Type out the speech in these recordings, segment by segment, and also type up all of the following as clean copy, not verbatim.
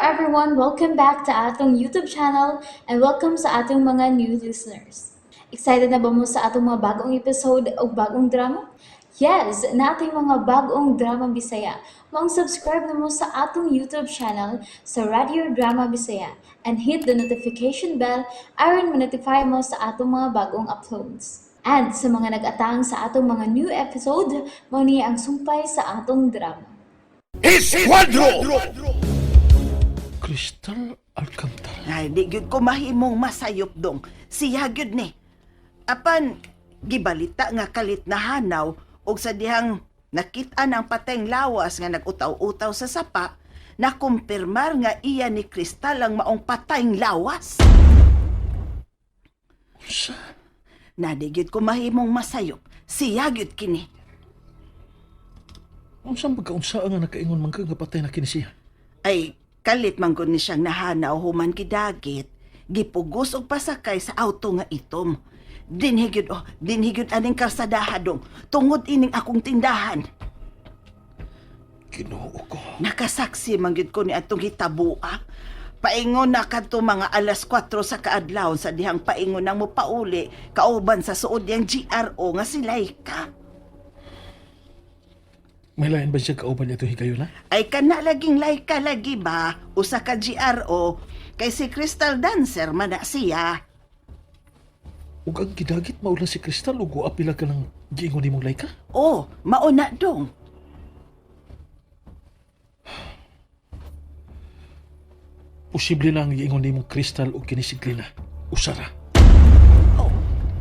everyone! Welcome back to atong YouTube channel and welcome sa atong mga new listeners. Excited na ba mo sa atong mga bagong episode o bagong drama? Yes, naa tay mga bagong drama Bisaya. Maong subscribe na mo sa atong YouTube channel sa Radio Drama Bisaya and hit the notification bell aron ma-notify mo sa atong mga bagong uploads. And sa mga nag-atang sa atong mga new episode, mao ni ang sumpay sa atong drama. Escuadro! Crystal Alcantara. Ay, di gyud ko mahimong masayop dong. Siya gyud ni. Apan, gibalita nga kalit na hanaw og sa dihang nakita ng pateng lawas nga nag-utaw-utaw sa sapa, nakumpirmar nga iya ni Kristal ang maong patayng lawas. Unsa? Na di gyud ko mahimong masayop. Siya gyud kini. Unsa magkaunsa nga nakaingon man ka nga patay na kini siya? Ay, kalit man gud ni siyang nahanaw human gidagit. Gipugos og pasakay sa auto nga itom. Dinhi gyud oh, dinhi gyud aning karsadaha dong. Tungod ining akong tindahan. Ginoo ko. Nakasaksi man gyud ko ni atong hitabua. Paingon na kadto mga alas 4 sa kaadlaw sa dihang paingon nang mopauli kauban sa suod niyang GRO nga si Laika. May lain ba siya kauban niya itong higayuna? Ay kana laging Laika lagi ba usa ka GRO kay si Crystal Dancer man na siya. Ug ang gidagit maula si Crystal ug wa pila ka ng giingon nimong Laika? Oh, mauna dong. Posible na ang giingon nimong Crystal ug kini si Glina. Usara. Oh,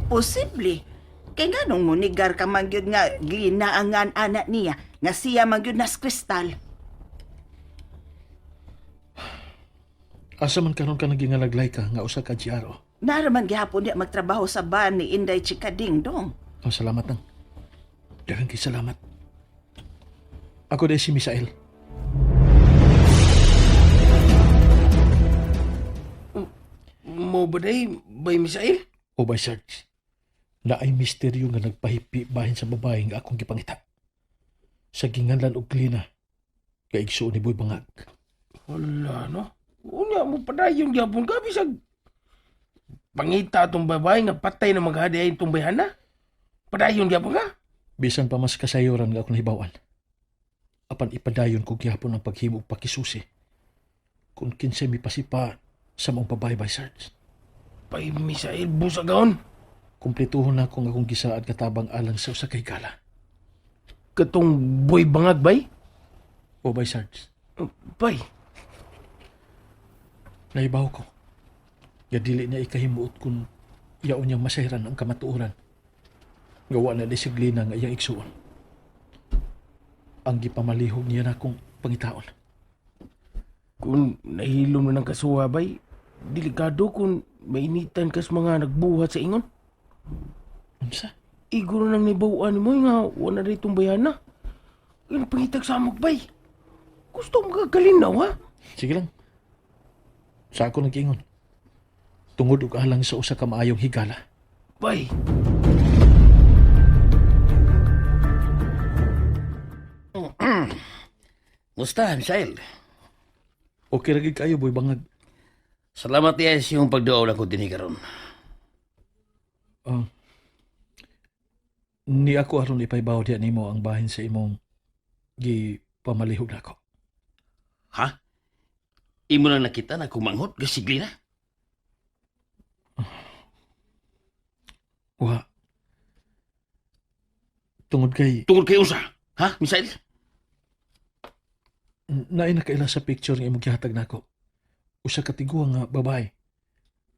posible. Kay nganong munigar ka man gyud nga ginaangan anak niya nga siya man gyud nas Crystal. Asa man karon ka nagingalag Laika nga usa ka GRO? Naraman gihapon niya magtrabaho sa ban ni Inday Chikading dong. Oh, salamat nang. Daghang kay salamat. Ako dahil si Misael. Mo ba day, bay Misael? O by Sarge, na ay misteryo nga nagpahipi bahin sa babae nga akong gipangita. Sa ginganlan og Glina, kay igsuon ni Boy Bangag. Wala no. Unya mo padayon gyapon ka bisag pangita atong babae nga patay na maghadi ay itong bayhana. Padayon gyapon ka. Bisan pa mas kasayuran nga akong nahibawan. Apan ipadayon ko gihapon ang paghimo og pakisusi. Kung kinsay mipasipa sa maong babae by Sarge. Bay Misael busagaon. Kumpletuhon na akong akong gisaad katabang alang sa usa ka higala. Katong Boy Bangag bay? O by Sarge, Bay, nahibaw ko. Nga dili niya ikahimuot kung yaon niyang masayran ang kamatuoran. Gawa na disiplina nga iyang igsuon. Ang gipamalihog niya na akong pangitaon. Kung nahilom na ng kasuha bay, delikado kung mainitan kas mga nagbuhat sa ingon. Unsa? Iguro nang nibawaan mo nga wala na itong bayhana. Yun pangitag samok bay. Gusto mo kagalinaw ha? Sige lang. Sa ako nagkiingon. Tungod og alang sa usa ka maayong higala. Bay, Musta, Misael? Okay ra gid kayo Boy Bangag. Salamat niya sa iyong pagduaw lang ko dinhi karon. Ah, ni ako aron ipaybaw diya nimo ang bahin sa imong gipamalihog nako. Ha? Imo lang nakita na kumanghot gasigli na. Wa. Tungod kay Tungod kay unsa? Ha, Misael? Naay nakaila sa picture nga imong gihatag nako. Usa ka tiguang nga babae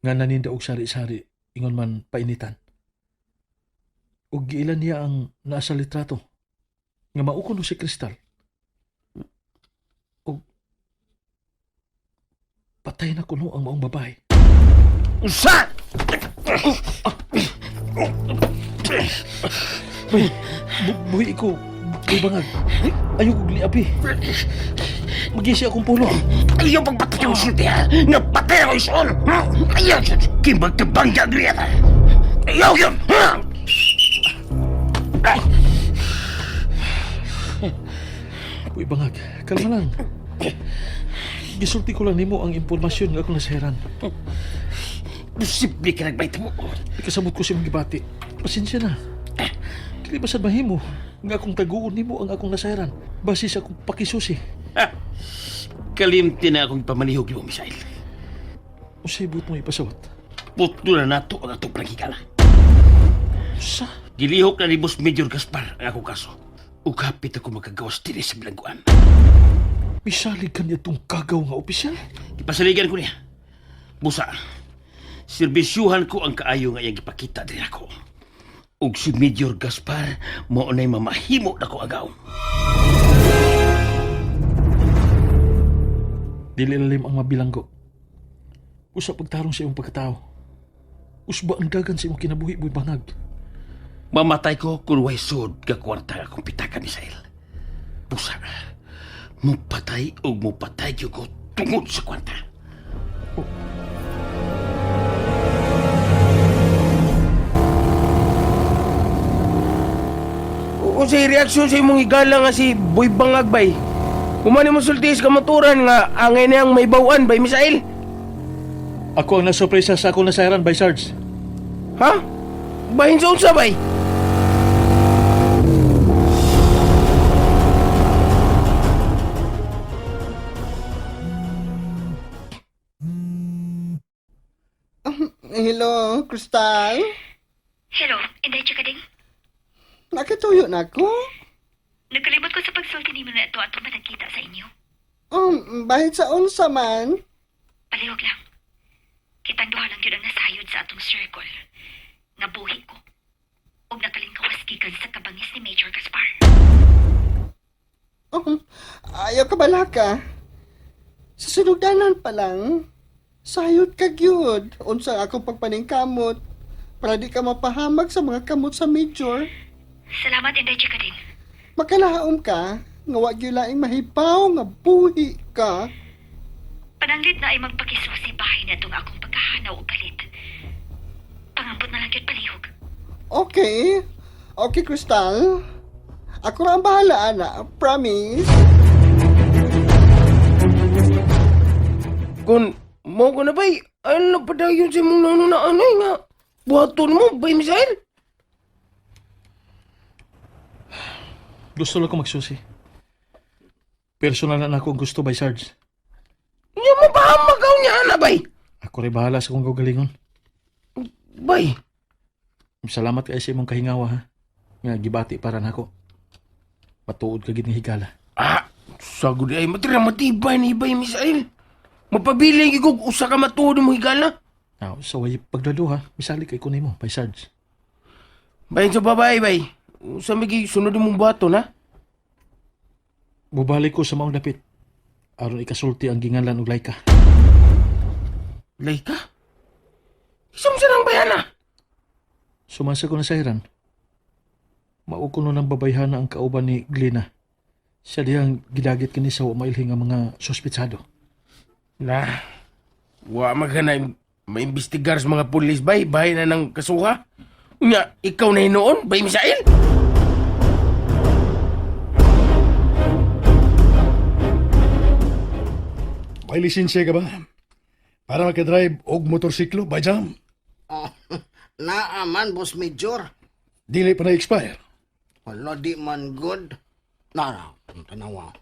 nga naninda og sari-sari ingon man painitan. Ug giilan niya ang naa sa litrato nga mao kuno si Crystal. Ug patay na kuno ang maong babae. Unsa? Bay, buhi ko, buhi bangag. Ayaw kog liapi. Magisi akong pulo. Ayaw pagpatay ang sulti ha? Nga patay ako isuon! Ha? Ayaw! Kimbag kabangga niya! Ayaw yun! Ha? Buhi bangag, kalma lang. Gisulti ko lang nimo ang impormasyon nga akong nasahiran. Posible ka nagbayta mo. Ikasabot ko sa imong gibati. Pasensya na. Dili ba sad mahimo nga akong taguon nimo ang akong nasahiran base sa akong pakisusi. Ha! Kalimti na akong pamalihog mo, Misael. Unsay buot mo ipasawat? Putlo na nato ang atong panghigala. Usa? Gilihok na ni Boss Major Gaspar ang akong kaso. Ug hapit ako magkagawas dinhi sa bilangguan. Misalig ka niya tong kagaw nga opisyal? Ipasaligan ko niya. Busa, serbisyuhan ko ang kaayo nga iyang gipakita din ako. Ug si Major Gaspar mao nay mamahimo na ko agaw. Dili lalim ang mabilanggo. Usa pagtarong sa imong pagkatao. Usba ang dagan sa imong kinabuhi, Boy Bangag. Mamatay ko kung way sud ka kwarta akong pitaka, Misael. Busa, mupatay og mupatay gyud ko tungod sa kwarta. Unsay reaksyon sa imong higala nga si Boy Bangag bay? Kumani mo sulti sa kamaturan nga angay niyang may bawan bay Misael. Ako ang nasurpresa sa akong nasahiran, by Sarge. Ha? Bahin sa unsa bay? Hello, Crystal. Hello, Inday Chikading. Nakatuyo na ako. Nagkalibot ko sa pagsulti nimo na ito atong managkita sa inyo. Bahit sa unsa man. Palihog lang. Kitang duha lang yun ang nasayod sa atong circle. Nga buhi ko. Ug nakalingkawas gikan sa kabangis ni Major Gaspar. Ayaw ka balaka. Sa sinugdanan pa lang, sayod ka gyud. Unsa akong pagpaningkamot para di ka mapahamag sa mga kamot sa major. Salamat, Inday Chikading. Makalaom ka, nga wa gyud laing mahibaw nga buhi ka. Pananglit na ay magpakisusi bahay na itong akong pagkahanaw o kalit. Pangambot na lang yun palihog. Okay. Okay, Crystal. Ako ra ang bahala, ana. Promise. Kung mo ko na bay, ano pa daw yun sa imong nono na ano eh, nga buhaton mo bay Misael? Gusto lang ko magsusi. Personal na nako ang gusto, by Sarge. Nya mo pahamag ka niya ana bay. Ako rin bahala sa kong gagalingon. Bay, Salamat kay sa imong kahingawa, ha? Nga gibati para nako. Matuod ka gid nga higala. ah, sagod ay matira matibay ni bay Misael. Mapabili gyud kog usa ka matuod mo higala. Now, sa way pagdaduha, misali kay kunay mo, by Sarge. Bayin sa babae bay. Usa may sunod mong buhaton ha. Bubalik ko sa maong dapit. Aron ikasulti ang ginganlan og Laika. Laika? Isang sarang bayana. Sumasa ko na sa hiran. Mao kuno ng babayhana ang kauban ni Glina. Siya diyang gidagit kini sa wa mailhi nga mga suspitsado. Na, wa maghanay maimbestigar sa mga pulis bay, bahay na ng kasuha. Unya, ikaw na hinoon, bay Misael? May lisensya ka ba? Para makadrive og motorsiklo, by jam. Oh, naaman, Boss Major. Dili pa na-expire. Wala, di man good. Na, na, tanawa.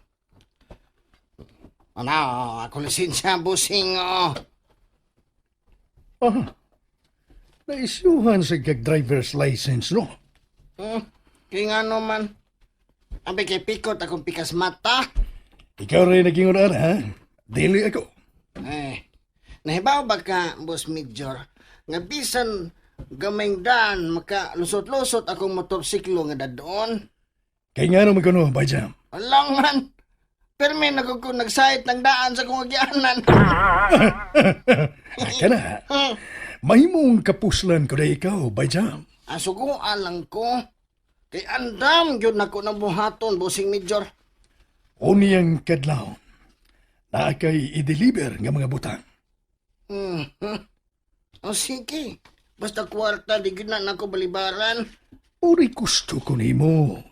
Ano, ako lisensya, bossing, oh. Aha. Naisyuhan sa kag driver's license, no? Kaya nga naman. Abi kay pikot akong pikas mata. Ikaw rin naging una, ha? Dili ako. Eh, nahibaw ba ka, Boss Major, nga bisan gamay daan, maka lusot-lusot akong motorsiklo nga dadoon. Kaya nga naman kuno, by jam. Walang man. Pero may nagko nagsahit ng daan sa kong agyanan. Aka na. Mahimong kapuslan ko na ikaw, by jam. Asuguan lang ko. Kay andam gyud nako ng buhaton, Bossing Major. Unyang kadlawon. Naa kay i-deliver nga mga butang. O sige, basta kwarta di gyud na nako balibaran. Uri gusto ko nimo.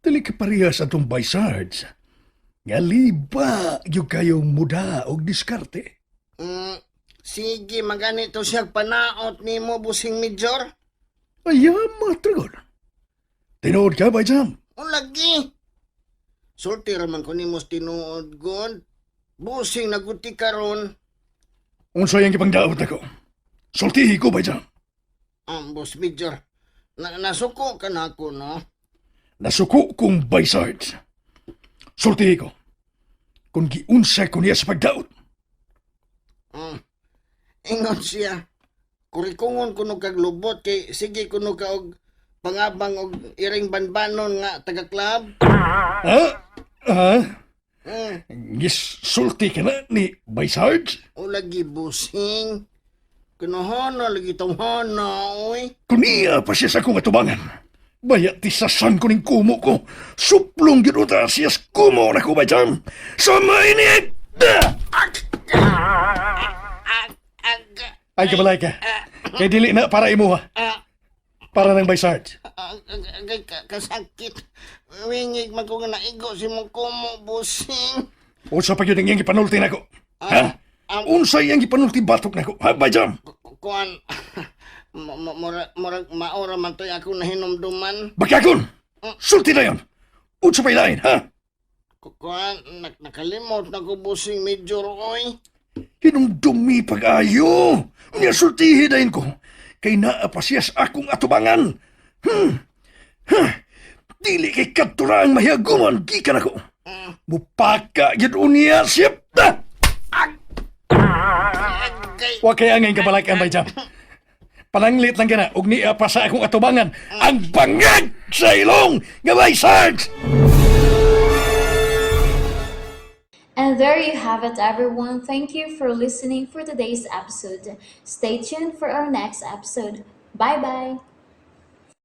Dili ka parehas atong by Sarge. Nga liba gyud kayong muda og diskarte. Sige, maganito siya panaot nimo, Busing Major. Ayaw, tragod. Tinuod ka, Bay Jam? O lagi. Sulti raman ko nimo sa tinuod, God. Busing naguti karon. Unsa yang gipangdaot nako? Sultihi ko, Bay Jam. Ang Boss Major, na nasuko ka na ako, no? Nasuko kong Bay Sarge. Sultihi ko. Kung giunsa ko niya sa pagdaot. Ingon siya. Kurikungon kuno kag lubot kay sige kuno ka og pangabang og iring banbanon nga taga club. Ha? Ha? Gisulti ka na ni Bay Sarge? O lagi busing. Kunohono lagi tawhana oy. Kuniya pa siya sa akong atubangan. Baya ti sasan ko ning kumo ko. Suplong gyud uta siya sa kumo na ko ba jam. Sa mainit! Ay kabalay ka. Kay dili na para imuha. Para ng Bay Sarge. Agay kasakit. Wingig man ko nga naigo si mong kumo busing. Unsa pa gyud ang iyang gipanulti nako? Ha? Unsa iyang gipanulti batok nako? Ha, Bay Jam? Kuan murag murag maora man to'y ako nahinumduman. Bakakon! Sulti na yon! Unsa pa ilain, ha? Kuan nakalimot na ko busing major oy. Hinumdumi pag-ayo. Unya sultihi dayon ko. Kay naa pa siya sa akong atubangan. Huh. Dili kay kadto ra ang mahiaguman gikan ako. Mupaka gyud unya siya. Ah! Agay Wa kay angay kabalakan bay jam. Pananglit lang kana og niya pa sa akong atubangan ang bangag sa ilong nga bay Sarge. And there you have it, everyone. Thank you for listening for today's episode. Stay tuned for our next episode. Bye bye.